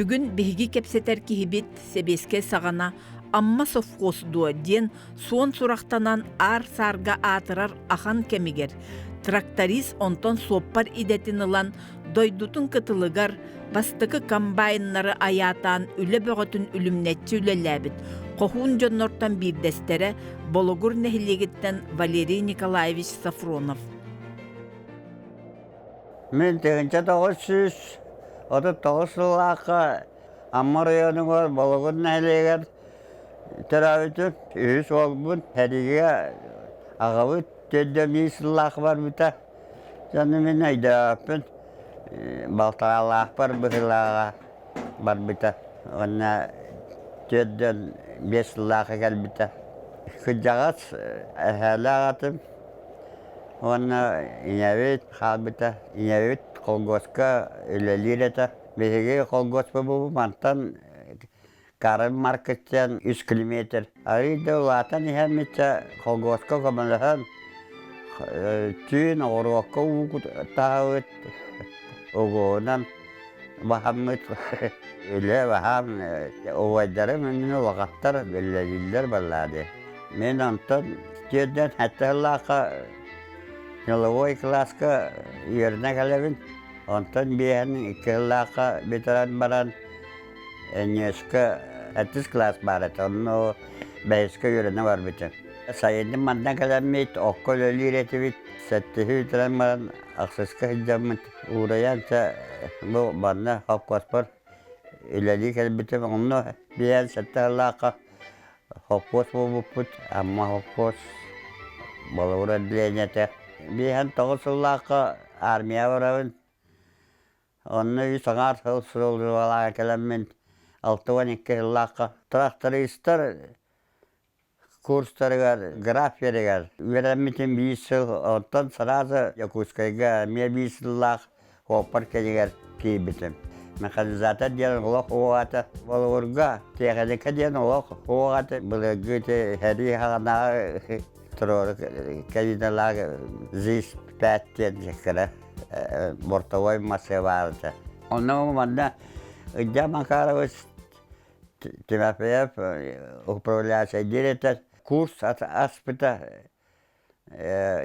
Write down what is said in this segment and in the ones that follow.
Бүгүн биһиги кэпсэтэр киһибит сэбиэскэй саҕана Амма совхоз дуо диэн суон сурахтанан аар-саарга аатырар ахан кэмигэр тракторист онтон суоппар идэтин ылан дойдутун кытылыгар бастакы комбайннары айаатаан үлэ бөҕөтүн үлүмнэччи үлэлээбит хоһуун дьоннортон биирдэстэрэ Болугур нэһилиэгиттэн Валерий Николаевич Софронов. Мин 1939 сыллаахха Амма оройуонугар Болугур нэһилиэгэр төрөөбүтүм. Үһүс уолбун сэриигэ аҕабыт төрдө сыллаах барбыта. Дьону мин өйдөөбөппүн. Балтараалаахпар быһыылааҕа барбыта. Уонна 45 сыллаахха кэлбитэ. Кырдьаҕас эһээлээх атым уонна ийэбит хаалбыта. Ийэбит колгуоска үлэлиир этэ. Биһиги колгуоспут мантан Карл Маркыттан 3 километр. Арыый да улаатан иһэммитэ колгуоска көмөлөһөн түүн оҕуруокка уу таһабыт, угуунан баһаммыт үлэ баһаам убайдарым иннин улахаттар биллэриллэр баллаады. Мин онтон тиэрдэн сэттэ сыллаахха деловой кылааска үөрэнэ кэлэбин. Онтон биэһэн икки сыллаахха бүтэрэн баран Энньүөскэ сэттис кылаас баар этэ, онно бэһискэ үөрэнэ барбытым. Сайынын манна кэлэммит, окко үлэлиир этибит, сэттиһи бүтэрэн баран ахсыска сылдьаммыт уурайан чэ бу манна холкуоспар үлэлии кэлбитим. Онно биэһэн сэттэ сыллаахха холкуос буолбуппут, Амма холкуос Болугур отделениета. 59 сыллаахха армия барабын. Онно үс аҥаар сыл суруллубалаан кэлэммин 62 сыллаахха трактористар курстарыгар граферигэр үөрэммитим биир сыл, оттон сразу Якутскайга эмиэ биир сыллаах оппар кэнигэр киирбитим. Механизатор диэн олох уоҕата, Болугурга тиэхиньикэ диэн олох уоҕата, былыргы ити сэрии саҕанааҕы туруору кабиналаах ЗИС-5 диэн кыра бортовой массыына баар этэ. Онно манна Илья Макарович Тимофеев управляющай дириэктэр курс аспыта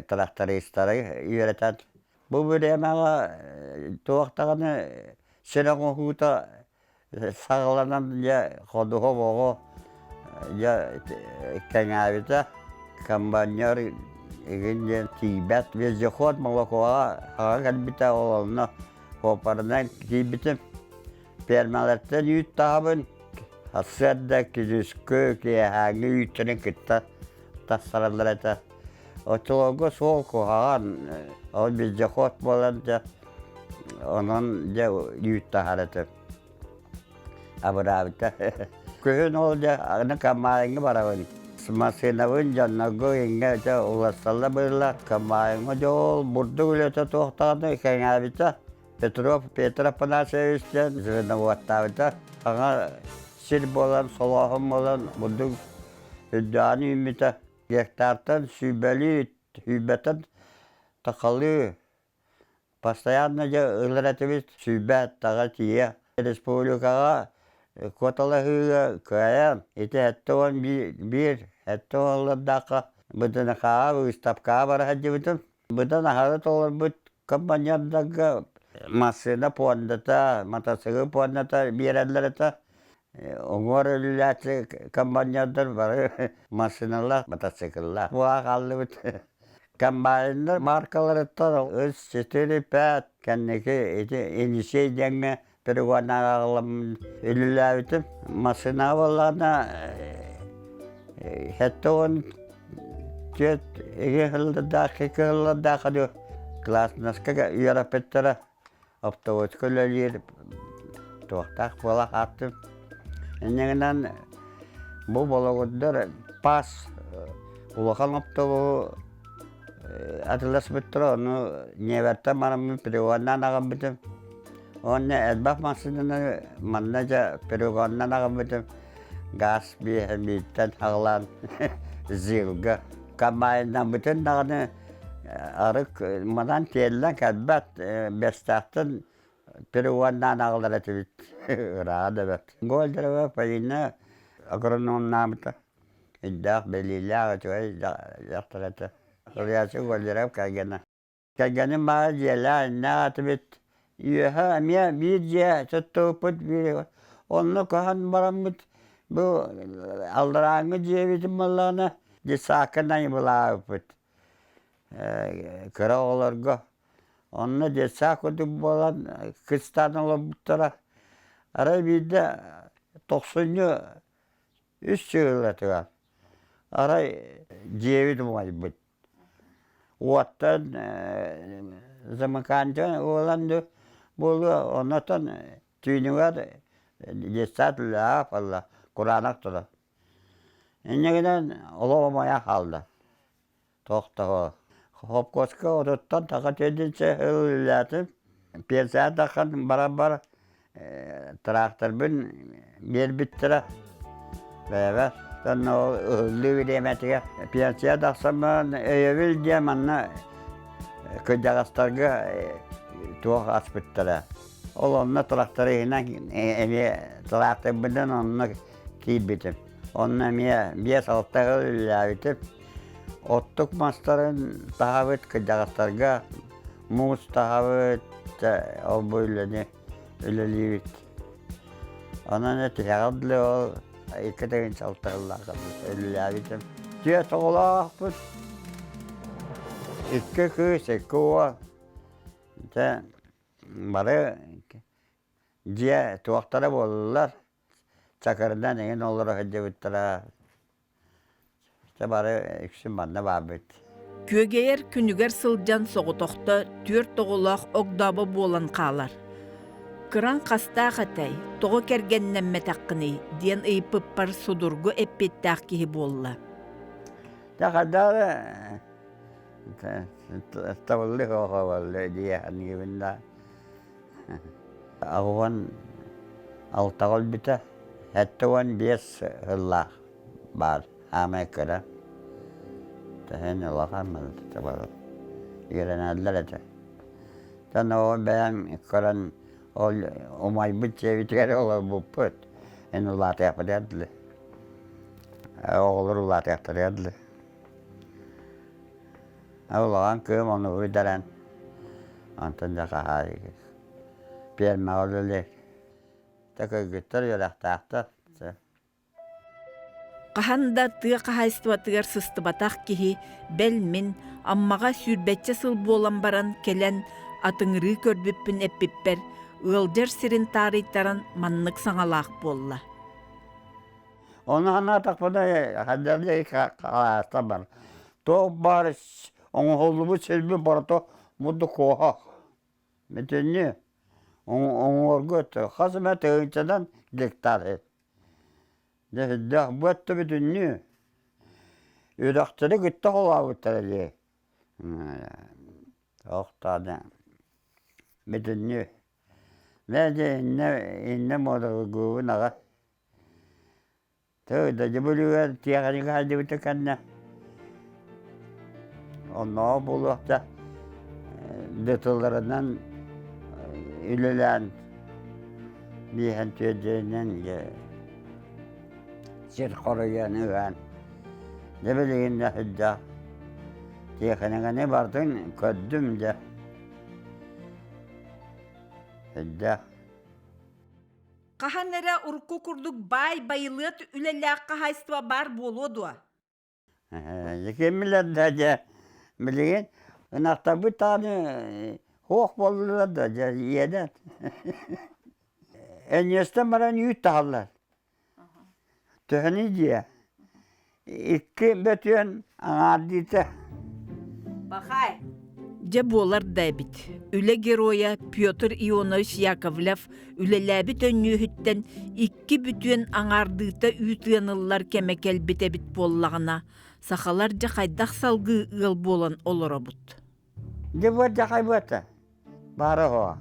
трактористары үөрэтэн. Бу бириэмэҕэ туох даҕаны сир оҥоһуута саҕаланан дьэ ходуһа оҕо дьэ кэҥээбитэ. Комбайнер игин диэн тиийбэт. Вездеход молокоҕа аҕа кэлбитэ ол онно опорынан киирбитим. Фермалартан үүт таһабын, сарсыарда күнүскү, киэһээҥҥи үүттэрин кытта тахсараллар этэ. Оччолорго суол куһаҕан, ол вездеход буолан дьэ, онон дьэ үүт таһар этим. Абыраабыта. Күһүн ол дьэ аны Камаайыҥҥа барабын. Массыынабын дьоннорго иҥҥэ дьэ уларсаллар быһыылаах. Камаайыҥҥа дьэ ол бурдук үлэтэ туохтаҕына кэҥээбитэ. Петров Петр Афанасьевич диэн звеноводтаабыта. Саҥа сир буолан, солооһун буолан бурдук үрдээн үүммүтэ. Гектартан сүүрбэлии, сүүрбэттэн тахалыы постоянно дьэ ылар этибит. Сүүрбэ таҕа тиийэ. Республикаҕа куоталаһыыга кыайан ити 71 70 ыллардаахха БДНХ-ҕа выставкаҕа бара сылдьыбытым. Быдан аһары толорбут Компаньоннарга массыына пуондата, матасыгы пуондата биэрэллэр этэ. Уҥуор үлэлээччи компаньоннар бары массыыналаах, мотоцикллаах буола хааллыбыт. Комбайннар маркаларыттан үс, четыре, пять кэнники ити Енисей диэҥҥэ перегоннааҕыламмын үлэлээбитим. Массыына буоллаҕына 74 икки сыллардаах, икки сыллардаах кылааска үөрэппиттэрэ. Оптоводка үлэлиир туохтаах буола хааттым. Инньэ гынан бу Болугурдар пас улахан оптовоһу атыыласпыттара, ону Невертэн бараммын перегоннаан аҕалбытым. Уонна элбэх массыынаны манна дьэ перегонунан аҕалбытым. Газ биэһэмииттэн аҕалаан ЗИЛга комбайннаммытын даҕаны арык манан тиэллэн кэлбэт Бэстээхтэн. Перегоннаан аҕалар этибит ырааҕа да бэрт. Гольдерова Полина агрономнаабыта. Өйдөөх, бэлиилээх үчүгэй дьахтар этэ. Суруйааччы Гольдеров кэргэнэ. Кэргэним баара дьиэлээх иннээх этибит. Үөһэ эмиэ биир дьиэ туттубуппут биир онно көһөн бараммыт бу алларааҥҥы дьиэбитин буоллаҕына детсадка найбылаабыппыт. Кыра оҕолорго Онно детсад курдук буолан кыстаан олорбуттара. Арай биирдэ тохсунньу үс сыылатыгар арай дьиэбит умайбыт. Уоттан замыкание буолан буолуо, оннотон түүнүгэр детсад үлэлээх буолла, кураанах турар. Инньэ гынан олох умайа хаалла. Тохтоо. Хопкуоска отуттан таха тиэрдинчэ үлэлээтим. Пенсияҕа таххан баран тыраахтарбын биэрбиттэрэ. Бэйэбэр. Онно ол ыһыллыы бириэмэтигэр пенсия тахсан баран өйөбүл диэн манна кырдьаҕастарга туох аспыттара. Ол онно тырахтарыһынан эмиэ тыраахтарбынан онно киирбитим. Онно эмиэ 5-6 сыл үлэлээбитим. Оттук мастарын таһабыт, кырдьаҕастарга муус таһабыт, ол бу үлэни үлэлиибит. Онон тиһэҕэр дылы ол икки тыһыынча алта сыллаахха үлэлээбитим. Түөрт оҕолоохпут, икки кыыс, икки уол. Дьэ бары дьиэ туохтара буоллулар, Чакырынан эҥин олоро сылдьыбыттара. Дьэ бары үксүн манна баарбыт. Күөгэйэр күнүгэр сылдьан соҕотохто түөрт оҕолоох огдообо буолан хаалар. «Кыраҥ хастаах этэй, тоҕо кэргэннэммэтэххиний?» диэн ыйыппыппар судургу эппиэттээх киһи буолла. Дьэ хайдах эрэ табыллыы суох дии саныыбын да. 86-ҕа өлбүтэ, 75 сыллаах баар, хаамай кыра. Тэһин улахан үөрэнэллэр этэ. Оттон ол бэйэм көрөн ол умайбыт дьиэбитигэр олорбуппут. Эн улаатыахпытыгар дылы. Оҕолор улаатыахтарыгар дылы. Улахан кыым ону бүтэрэн, онтон дьэ хаһаайыгы пиэрмэҕэ үлэлиир. Дьэ кыргыттар үөрэхтээхтэр. Хаһан да тыа хаһаайыстыбатыгар сыстыбатах киһи, бэл мин, Аммаҕа сүүрбэччэ сыл буолан баран кэлэн атыҥырыы көрбүппүн эппиппэр, ыалдьар сирин таарыйтаран маннык саҥалаах буолла. Ону санаатахпына хаалаастан бар. Туох баар оҥоһуллубут сирбит барыта мудду куоһах. Бүтүннүү оҥорго хас эмэ тыһыынчанан гектар Дьэ сүрдээх бу өттө бүтүннүү үрэхтэри кытта холообуттара дии. Туох даҕаны бүтүннүү. Мэ дьэ иннэ иннэ муодаргыыбын аҕай. Дьыбылыгар тиэхиньикэ сылдьыбыта кэннэ оннооҕо буолуохта дытыларынан үлэлээн биэһэн түөрдэринэн сир хоруйан ыһан дьэ билигин да сылдьа тиэхиньикэни барытын көрдүм дьэ сылдьа Хаһан эрэ урукку курдук баай байылыат үлэлээх хаһаайыстыба баар буолуо дуо? Ким билэр да дьэ билигин ынахтарбыт даҕаны суох буоллулар да дьэ иэдэн. Энньиэстэн баран үүт таһаллар. Төһөнүй диэ? Икки бөтүөн аҥаардыыта. Пахай! Дьэ буолар да эбит. Үлэ геройа Петр Ионович Яковлев үлэлээбит өнньүөһүттэн икки бүтүөн аҥаардыыта үүт ыаныллар кэмэ кэлбит эбит буоллаҕына, сахалар дьэ хайдах салгыы ыал буолан олоробут? Дьэ буордьахай буота. Баара оһо.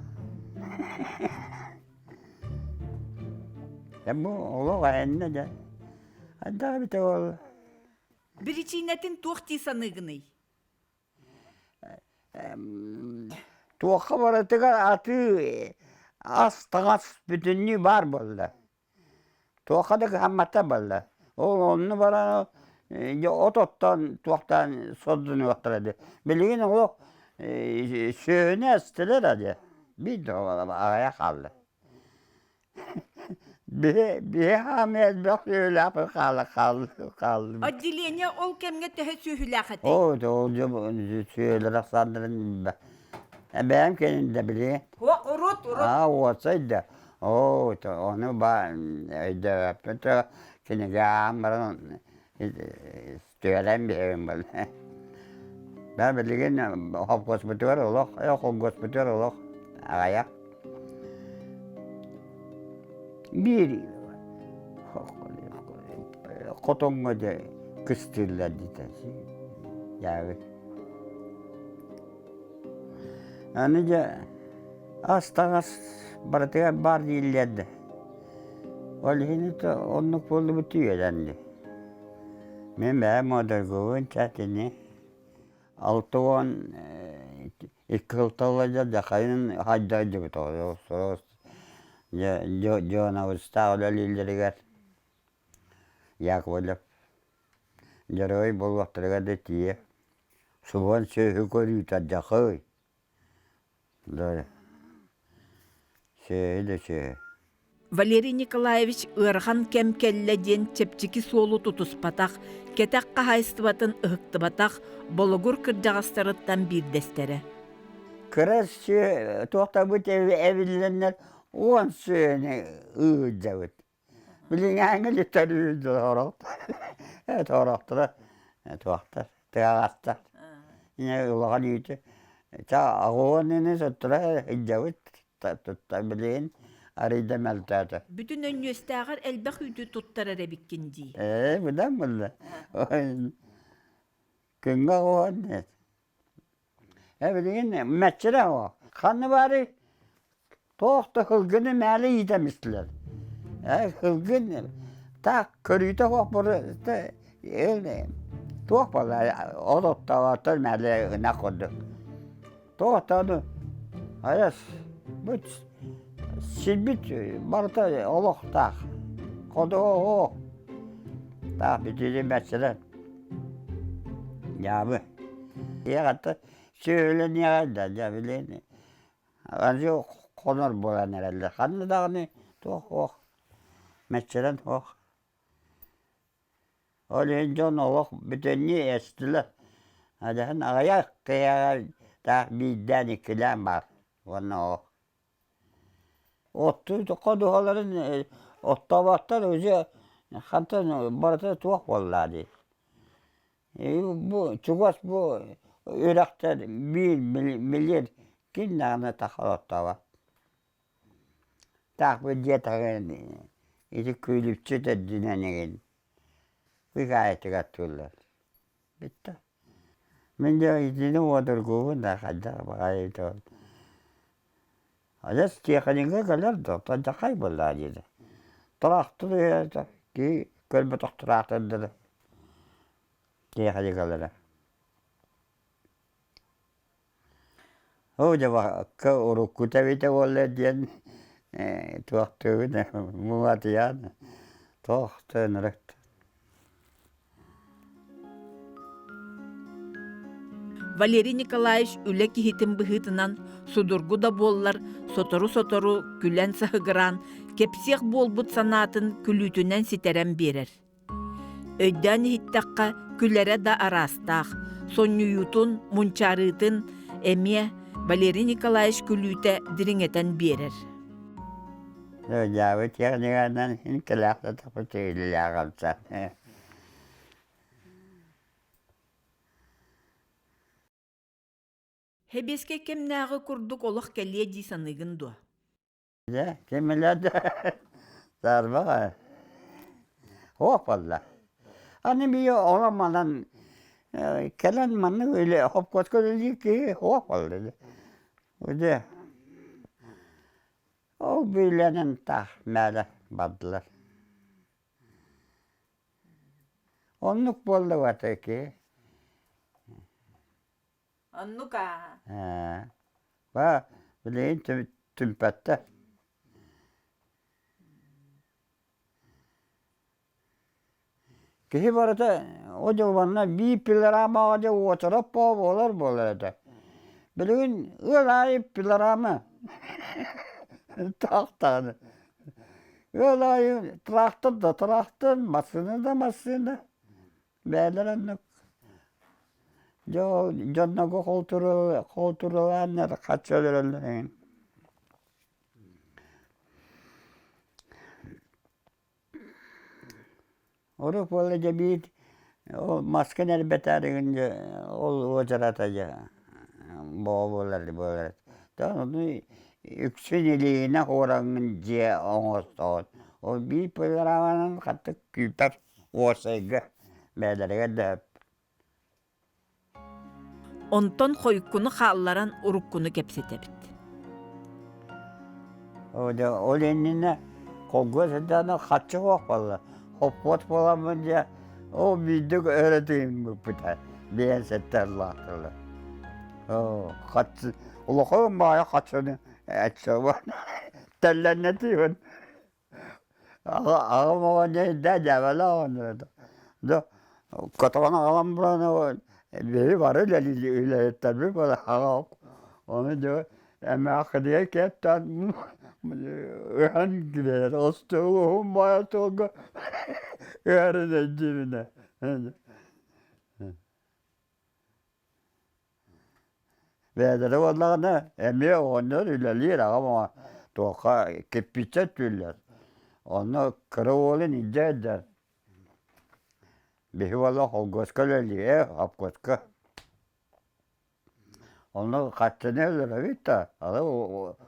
Дьэ бу олох эннэ дьэ. Хайдах эбитэ ол? Биричиинэтин туох дии саныыгыный? Туохха барытыгар атыы. Ас-таҥас бүтүннүү баар буолла. Туохха да кыһаммата буолла. Ол онно баран от оттоон туохтаан сордонуохтара дии. Билигин олох сүөһүнү эстилэр дии. Биир да аҕыйах хаалла. Биһи биһи хаамыы элбэх сүөһүлээх хаала хааллыбыт. Отделение ол кэмҥэ төһө сүөһүлээх этэй? Оо, ол сүөһүлэр ахсааннарын бэйэм кэнин да билигин. Урут, урут. Аа, уопсай да. Оо, ону ба өйдөөбөппүн кинигэ ааҕан баран түһэрэн биһэбин буолла. Да билигин холкуоспутугар олох, холкуоспутугар олох аҕыйах. Биир хотоҥҥо дьэ кыстыыллар диэтэ. Дьаабы. Аны дьэ ас-таҥас барытыгар баар дииллэр да. Ол иһин оннук буоллубут үөрэнди. Мин бэйэм модергубун чатини 62 сылталла дьахайын хайда дьыбыт дьонабыстаах үлэлииллэригэр Яковлев дьоруой буолуохтарыгар да тиийэ субан сүөһү көрүүтэ дьахай Сүөһү да сүөһү. Валерий Николаевич ыарахан кэм кэллэ диэн чэпчэки суолу тутуспатах, кэтэх хаһаайыстыбатын ыһыктыбатах Болугур кырдьаҕастарыттан биирдэстэрэ. Кыра сүө туохтарбыт эбиллэннэр 10 сүөһүнү ыыдьабыт. Билиҥээҥҥи литерүүр сорохторо туохтар тыаҕастар улахан үүтү аҕуонини соттура илдьэбит тутта билигин арыйда мөлтөөтө. Бүтүн Өнньүөстээҕэр элбэх үүтү туттарар эбиккин дии. Ээ быдан буолла. Күҥҥэ оҕуон Э билигин мэччирэ о ханна баарый туох да һылгыны мээлэ иитэн истилэр. Э һылгын таах көрүүтэ суох туох буолла ол оттоботтор мээлэ ынах курдук. Туох да айас бу сирбит барыта олохтоох ходуһа таах бүтүнү мэччирэн дьаабы. Иэҕэтэ сүөһүлэниэҕэ да дьэ билигин аны хонор буолан эрэллэр. Ханна даҕаны туох суох, мэччирэҥ суох. Ол иһин дьон олох бүтүннүү эстилэр. Адьаһын аҕыйах киһиэхэ таах биирдээн-иккилээн баар уонна олох. Оттуу ходуһаларын оттооботтор уже хантан барыта туох буолла дии. Бу чугас бу үрэхтэр биир билиэр ким даҕаны тахар оттообот. Таах бу дьиэ таһыгар ити күлүпчү төрдүнэн игин быыкаайытыгар туоллар. Бүттэ. Мин дьэ итини уодургуубун да хайдах баҕайы ол. Адьас тиэхиньикэ кэлэр да оттон дьахай буоллаҕа диэтэ. Тыраахтыр киһи көрбөтөх тыраахтырдара тиэхиньикэлэрэ. Оо дьэ бакка уруккута эбитэ буолла диэн туохтуубун муҥатыйан туох да ынырык. Валерий Николаевич үлэ киһитин быһыытынан судургу да буоллар, сотору-сотору күлэн саһыгыраан, кэпсиэх буолбут санаатын күлүүтүнэн ситэрэн биэрэр. Өйдөөн иһиттэххэ, күлэрэ да араастаах, сонньуйуутун, мунчаарыытын эмиэ Валерий Николаевич күлүүтэ дириҥэтэн биэрэр. Дьаабы техниканан кэлээхтэ үлэлээҕимсэ. Сэбиэскэй кэмнээҕи курдук олох кэлиэ дии саныыгын дуо? Дьэ, кимилэр да саарбаҕа. Суох буолла. Аны биир олом-манан кэлэн маннык үлэ хопкуоска үлэлиир киһи суох буолла. Дьэ, Ол бүүлэнэн таах мээлэ бардылар. Оннук буолла ки. Оннук аа. Ээ. Ба билигин түмпэттэр. Киһи барыта о дьылбанна биир пилорамаҕа дьэ уочарат буолар буолар этэ. Билигин ыал аайы пилорама таах даҕаны. Ыал аайы трактор да трактор, массыына да массыына. Бэйэлэрэ оннук дьэ ол дьоннорго холтуралааннар хаччы өлөрөллөр эҥин. Урут буолла дьэ биир ол маскын эрбэтээригин дьэ ол уочарата дьэ боо буолар буолар. Ону үксүн илиинэ уораҥҥын дьиэ оҥостоҕун. Ол биир программанан хаттык күүппэт уопсайга бэйэлэригэр да Онтон хойуккуну хаалларан уруккуну кэпсэтэбит. Ол иннинэ холкуос сылдьан хаччы суох буолла. Хоппуот буоламмын дьэ ол биирдик өрө тыыммыппыта биэн сэттэ Хаччы улахан баайа хаччыны этсэбэн тэллэннэтиибин Аҕам оҕонньор дьээбэлээх оҕонньор этэ. Дьэ котоҕун аҕалан баран биһи бары үлэһиттэрбит буолан аҕам ону дьэ эмээххинигэ киэптээн ыһан киирэр остуол уһун баайа остуолга ыһарын өйдүүбүнэ. Бэйэлэрэ буоллаҕына эмиэ оҕонньор үлэлиир, аҕам туохха кирпииччэ өттүүллэр. Онно кыра уолун илдьэ сылдьар. Биһи уола холкуоска үлэлиир, обкуоска. Онно хаччыны өлөрөбүт да, аны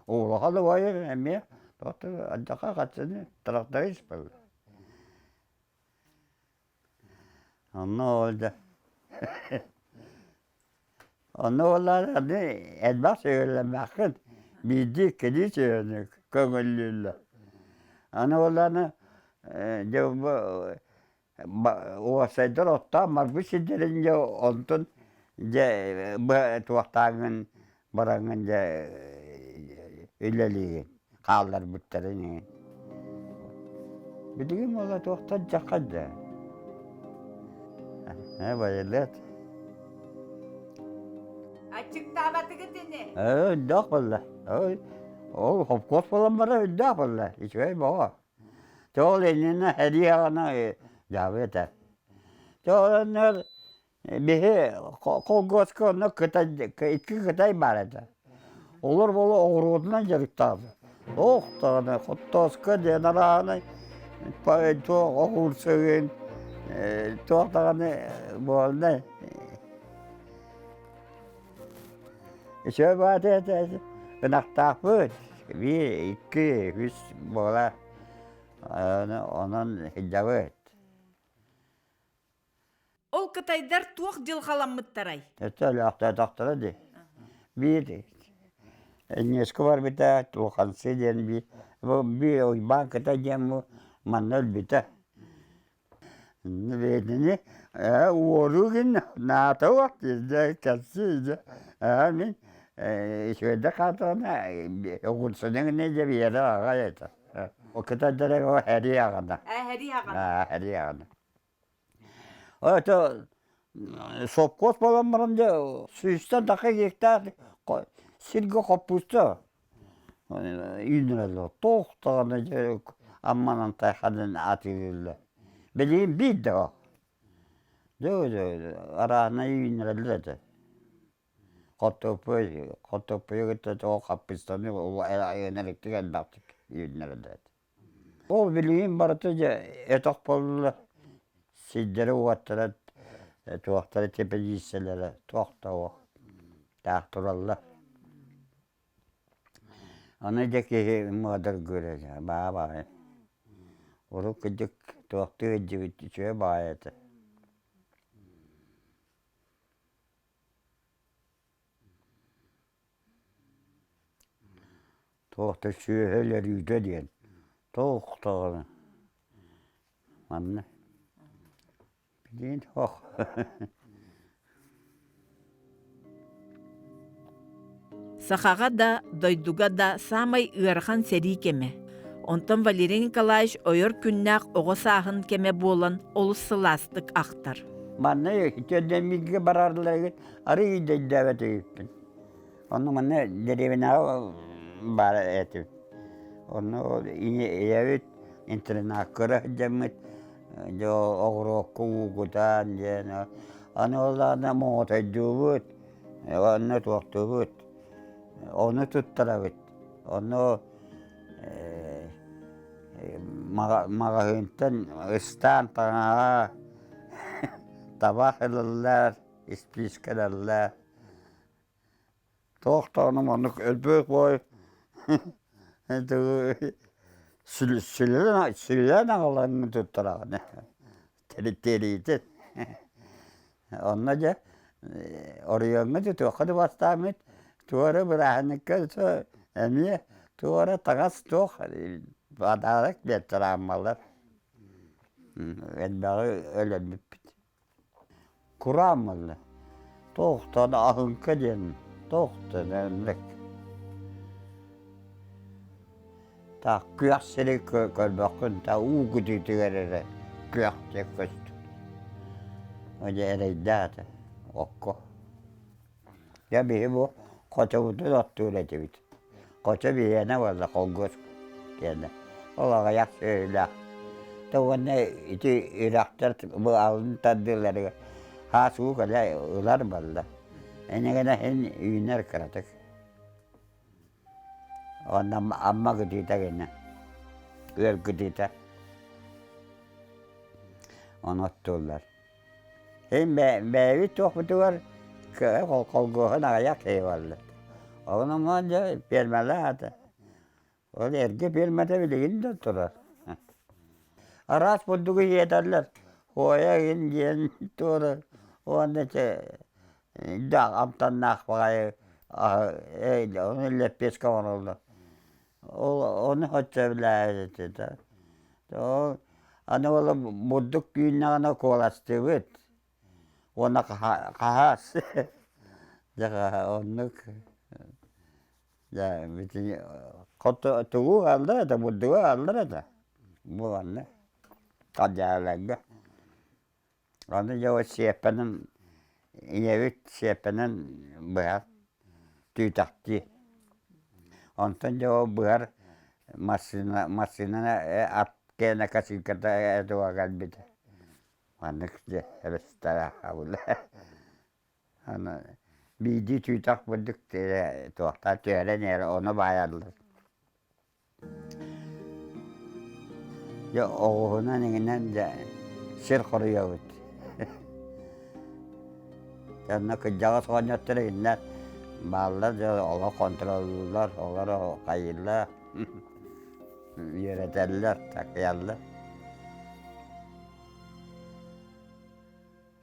улахан убайым эмиэ алдьархай хаччыны тракторист буолла. Онно ол да Онно буоллаҕына аны элбэх сүөһүлэммэххин, биирдии иккилии сүөһүнү көҥүллүүллэр. Аны буоллаҕына дьэ бу уопсайдар оттоон барбыт сирдэрин дьэ онтун дьэ туохтааҥҥын бараҥҥын дьэ үлэлиигин хаалларбыттарын иһин. Билигин буолла туохтан дьаххай да. Ээ байылыат. Аччыктаабатыгыт ини? Ээ өйдөөх буолла. Ол хопкуос буолан барар өйдөөх буолла. Үчүгэй боҕо. Чэ ол иннинэ сэрии аҕана дьаабы этэ. Чэ ол оннугар Биһи колгуоска онно кытай икки кытай баар этэ. Олор буола оҕуруотунан дьарыктаабыт. Ох даҕаны хоттооско диэн арааһынай туох оҕурсугун туох даҕаны буолнай. Үчүгэй баҕайы этэ ынахтаахпыт биир, икки, үс буола онон сылдьабыт. Ол кытайдар туох дьылҕаламмыттарай? Өссө өлөөхтөөтөхтөрө дии. Биир Энньиэскэ барбыта Тулхансы диэн биир бу биир Уйбаан Кытай диэн бу манна өлбүтэ. Бэйэтини ээ уоруу гиннэ наата уох дии кэлсии дьэ ээ мин үчүгэйдик хаатаҕына оҕурсуну гына дьэ биэрэ аҕай этэ. Ол кытайдара һэрии аҕана. Ээ һэрии аҕана. Һэрии аҕана. Это сопхуос буолан баран дьэ сүүстэн тахса гектар сиргэ хоппуста үүннэрэллэр. Туох даҕаны дьэ Амманан Тайханын атыылыыллар. Билигин биир да суох. Дьэ арааһынай үүннэрэллэр этэ. Хортуоппуй хортуоппуйу кытта тоҕо хаппыыстаны электик элбэхтик үүннэрэллэр этэ. Ол билигин барыта дьэ өтөх буолла, сирдэрэ-уоттара туохтара тэпилииссэлэрэ туох да суох таах тураллар. Аны дьэ киһи муодаргыыр этэ баа баҕайы. Урут кырдьык туохтуу илдьибит үчүгэй баҕайы этэ. Туох да сүөһү өлөрүүтэ диэн туох даҕаны манна билигин суох. Сахаҕа да, дойдуга да саамай ыарахан сэрии кэмэ. Онтон Валерий Николаевич ойор күннээх оҕо сааһын кэмэ буолан олус сылаастык ахтар. Манна үтүөдэммигэ барарларыгар арыый да өйдөөбөт эбиппин. Онно манна дэриэбинэҕэ баар этим. Онно ийэбит интернакка сылдьаммыт дьэ оҕуруокка уугутаан диэн аны ол аана моҕотойдуубут, онно туохтуубут, ону туттарабыт. Онно маҕаһыынтан ыстаан таҥаһа, табах ылаллар, испиискэ ылаллар. Туох даҕаны маннык элбэх бой сүлэн аҕалан туттараҕын тириитин. Онно дьэ оройуоҥҥа тутуохха да бастааммыт туора бырааһынньыкка эмиэ туора таҥас туох подарок биэртэр ааммалар элбэҕи өлөрбүппүт. Кураан буолла. Туохтан аһыҥка диэн туохтан оннук. Таах күөх сири көрбөккүн та уу кутуутугар эрэ күөх диэн көстөр. Дьэ эрэйдээх этэ окко. Дьэ биһи бу хочобутун оттуур этибит. Хочо биһиэнэ буолла холкуос киэнэ. Ол аҕыйах сүөһүлээх. То уонна ити үрэхтэр бу алын тардыыларыгар хаас уу кэлэ ылар буолла. Иннигинэ син үүнэр кыратык. Уонна Амма кытыыта гинэ, күөл кытыыта. Ону оттууллар. Ин бэйэбит туохпутугар холкуоһун аҕыйах киһи буолла. Онон дьэ пиэрмэлээх этэ. Ол эргэ пиэрмэтэ билигин да турар. Араас бурдугу иэтэллэр. Хуойа игин диэн туора уонна амтаннаах баҕайы ону лэппиэскэ оҥороллор. Ол ону сөбүлээбит этэ. Ол аны ол бурдук үүннэҕинэ куоластыыбыт уонна хаһаас дьэ оннук дьэ хото тугу ааллар этэ бурдугу ааллар этэ буоланна хадьааларга Аны дьэ ол сиэппэнэн ийэбит сиэппэнэн быһар түүтэхтии. Онтон дьэ ол быһар массыына массыынаны ат киэнэ косилката туга кэлбитэ. Маннык дьэ эбэстэрэ Аны биирдии түүтэх бурдук туохтаах түһэрэн иһэр ону баайаллар. Дьэ оҕуһунан иҥинэн дьэ сир хоруйабыт. Онно кырдьаҕас оҕонньоттор иҥиннэр бааллар дьэ олох хонтуруоллууллар, олор хайыыллар, үөрэтэллэр, такайаллар.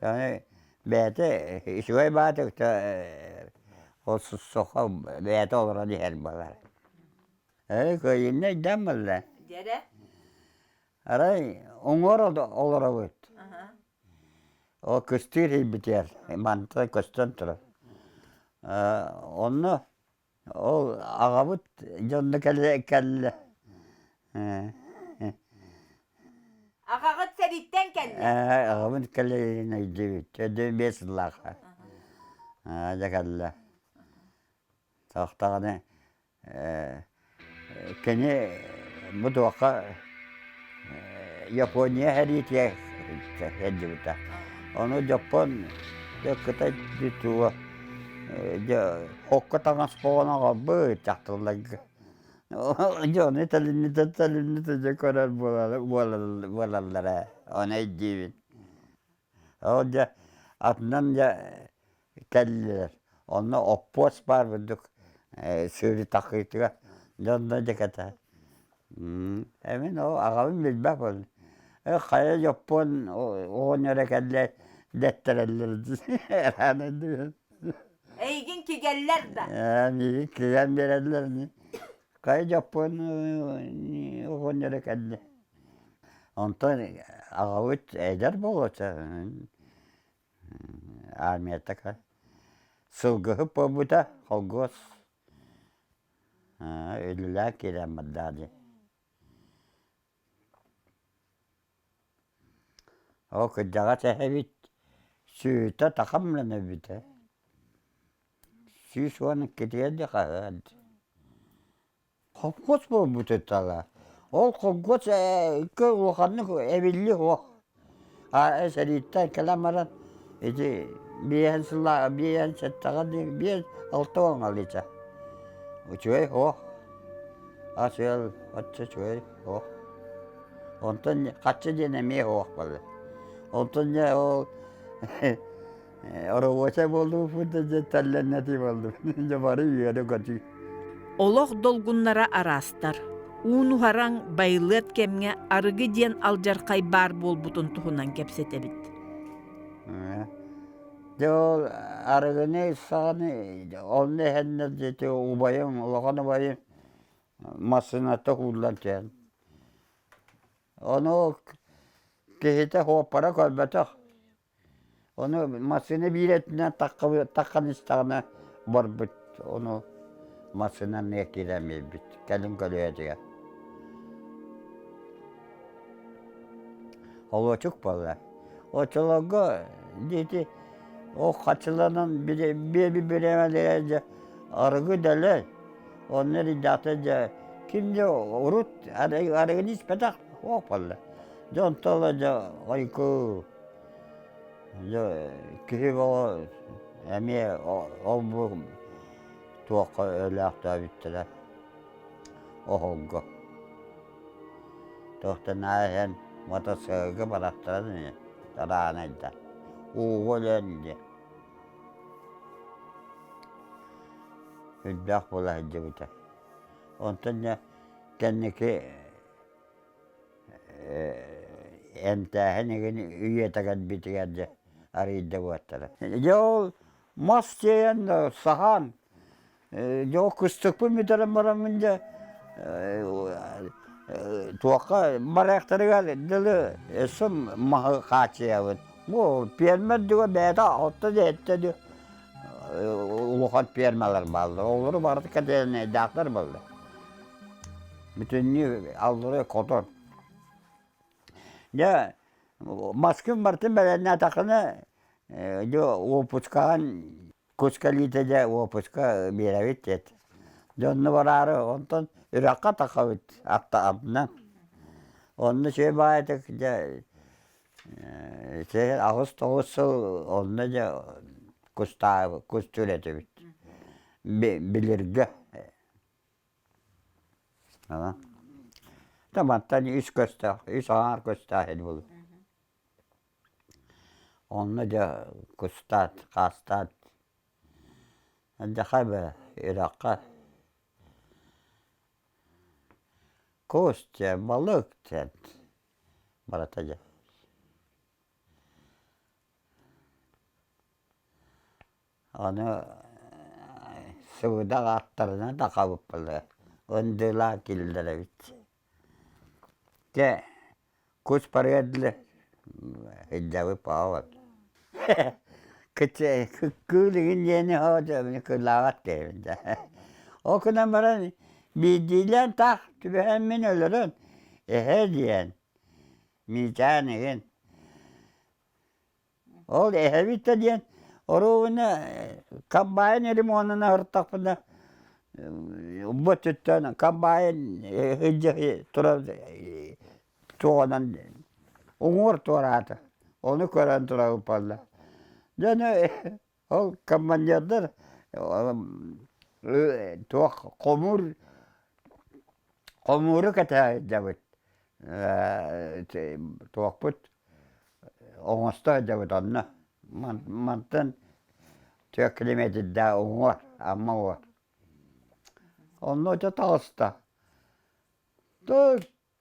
Аны бэйэтэ үчүгэй баатык ол сохо бэйэтэ олорон иһэр буолар. Ээ, кыайынна өйдөөн буолла. Дьэрэ? Арай уҥуор олоробут. Ол кыстыыр иһийбитигэр мантан көстөн турар. Онно ол аҕабыт дьонно кэллэ кэллэ. Аҕаҕыт сэрииттэн кэллэ? Ээ, аҕабыт кэлэрин өйдүүбүт. Өйдүү 5 сыллаахха. Дьэ кэллэ. Сохтоҕуна Кини бу туохха Япония сэриитигэр сылдьыбыта. Ону дьоппуон дьэ кытай туга дьэ окко таҥас буолан аҕалбыт дьахталларга. Дьэ ону тэлиннитэ тэлиннитэ дьэ көрөр буолаллара ону өйдүүбүн. Ол дьэ атынан дьэ кэллилэр. Онно оппуос баар бурдук сыыры такыытыгар дьонно дьэ кэтэ. Эмин ол аҕабын билбэт буоллум. Э хайа дьоппуон оҕонньоро кэллэ дэттэрэллэр Эйигин кигэллэр да? Ээ миигин кигэн биэрэллэр ини. Хайа дьоппуон оҕонньоро кэллэ. Онтон аҕабыт эдэр буолуоча армията сылгыһыт буолбута холкуос үлэлээн киирэн барда дии. Ол кырдьаҕас эһэбит сүөһүтэ такамлан өлбүтэ. 112-тигэр да хаһыат. Холкуос буолбутуттала. Ол холкуос икки улаханнык эбилли суох. А сэрииттэн кэлэн баран ити биэһэн сылла биэһэн сэттэҕэ биэс алта уоҥалыыта. Үчүгэй суох. Ас-үөл оччо үчүгэй суох. Онтон хаччы диэн эмиэ суох буолла. Онтон дьэ ол Оробуочай буоллубуппут да дьэ тэллэннэтии буоллум. Дьэ бары үөрэ-көтүү. Олох долгуннара араастар. Уун-уһараҥ байылыат кэмҥэ арыгы диэн алдьархай баар буолбутун туһунан кэпсэтэбит. Дьэ ол арыгыны саҕаны онно иһэннэр дьэ убайым, улахан убайым массыыната кууллан түһэн. Ону киһитэ суоппара көрбөтөх. Ону массыына биир өттүнэн таххан истэҕинэ барбыт, ону массыына эмиэ киирэн биэрбит, кэлин көлүөһэтигэр. Холуочук буолла. Оччолорго диэти ол хаччыланан биэби бириэмэлэрэ дьэ арыгы дэлэй. Онно эрийдэхтэр дьэ ким дьэ урут арыгыны испэтэх суох буолла. Дьэ онтон ыла дьэ ойку Дьэ киһи бөҕө эмиэ ол-бу туохха өлөөхтөөбүттэрэ оһолго. Туохтан аа иһэн мотоциклга барахтаран ини тараанайдар. Ууга өлөөн диэн. Үрдээх буола сылдьыбыта. Онтон дьэ кэнники эмтээһин игин үйэтэ кэлбитигэр дьэ арыйда буоттара. Дьэ ол мас тиэйэн саһаан дьэ ол кыстыкпын бүтэрэн бараммын дьэ туохха барыахтарыгар дылы өссө маһы хааччыйабын. Бу пиэрмэр дуга бэйэтэ отто дьэттэ ду улахан пиэрмэлэр бааллар. Олору барыта кэтэнэйдаахтар буолла. Бүтүннүү аллары хотон. Дьэ, маскын барытын бэлэмнээтэххинэ, дьэ уоппускаҕын кус кэлиитэ дьэ уоппуска биэрэбит диэт. Дьонно бараары онтон үрэххэ тахабыт атынан. Онно үчүгэй баҕайытык дьэ 8-9 сыл онно дьэ кустаабыт кустуур этибит. Билиргэ Мантан үс көстөөх, үс аҥаар көстөөх ини буолуо. Онно дьэ кустаат, хаастаат, дьэ бэ үрэххэ кус диэн, балык диэн барыта дьэ. Ону сыбыдах ааттарынан да хабыппалар, ындыылаах киллэрэбит. Дьэ, кус барыар дылы илдьэбит баҕабыт. Кыыл игин диэни оо кыыллаабат диэбин дьэ. Ол гынан баран биирдиилээн таах түбэһэн мин өлөрөн эһэ диэн, миичээн игин Ол эһэбит да диэн оруобуна комбайн ремонун аһыртахпына бу өттүттэн комбайн илдьэ турар туоҕунан уҥуор туораата. Ону көрөн турабыт буолла. Дьэ ол командирдар туох хомуур хомууру кэтэһэ сылдьабыт. Туохпут Оҥосто сылдьабыт онно. Мантан 4 километрдаах уҥуор, Амма уҥуор. Онно дьэ таҕыста.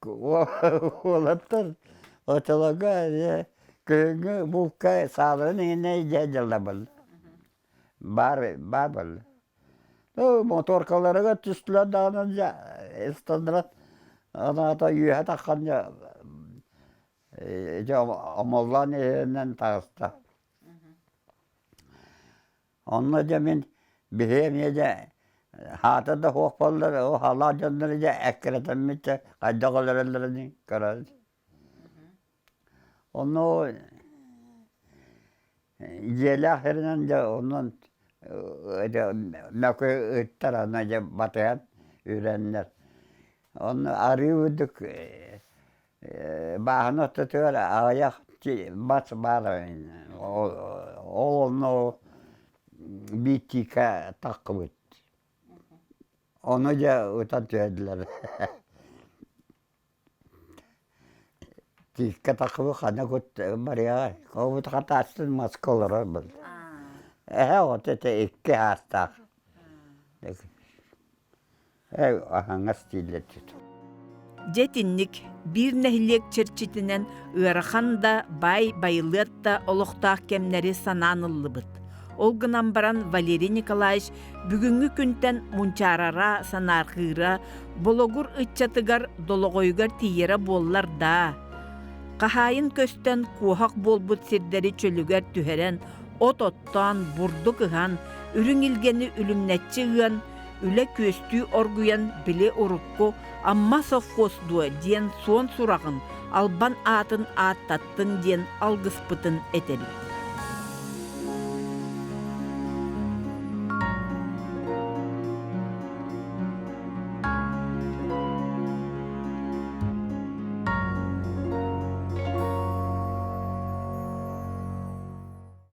Уолаттар оччолорго күһүҥҥү булка сааларын иһинэ дьэ дьаллабыл. Баар баар буолла. Моторкаларыгар түстүлэр даҕаны дьэ ыстандара анаата үөһэ таххан дьэ Ити омоллоон иһинэн таҕыста. Онно дьэ мин биһиги эмиэ дьэ хаата да суох буоллар, ол халаат дьоннору дьэ эккирэтэммит дьэ хайдах өлөрөллөрүн көрөбүт. Онно дьиэлээх сиринэн дьэ онон мөкү ыттар аны дьэ батыһан үрэннэр. Онно арыы үрдүк бааһына ортотугар аҕыйах бас баар ол онно биир тиикэ таххыбыт. Ону дьэ ытан түһэрдилэр. Тииккэ таххыбыт ханна кут барыаҕай, Оҕобут хатаастын маска олорор буолла. Эһэ оҕото этэ икки аастаах. Аһаҥас дииллэр Дьэ итинник биир нэһилиэк чэрчитинэн ыарахан да, баай байылыат да олохтоох кэмнэри санаан ыллыбыт. Ол гынан баран Валерий Николаевич бүгүҥҥү күнтэн мунчаарара, санаарҕыыра, Бологур ыччатыгар долоҕойугар тиийэрэ буоллар даа. Хаһаайын көстөн куоһах буолбут сирдэри чөлүгэр түһэрэн, от оттоон, бурдук ыһан, үрүҥ илгэни үлүмнэччи ыан, үлэ күөстүү оргуйан били урукку Амма совхоз дуо диэн суон сураҕын, албан аатын ааттаттын диэн алгыспытын этэбит.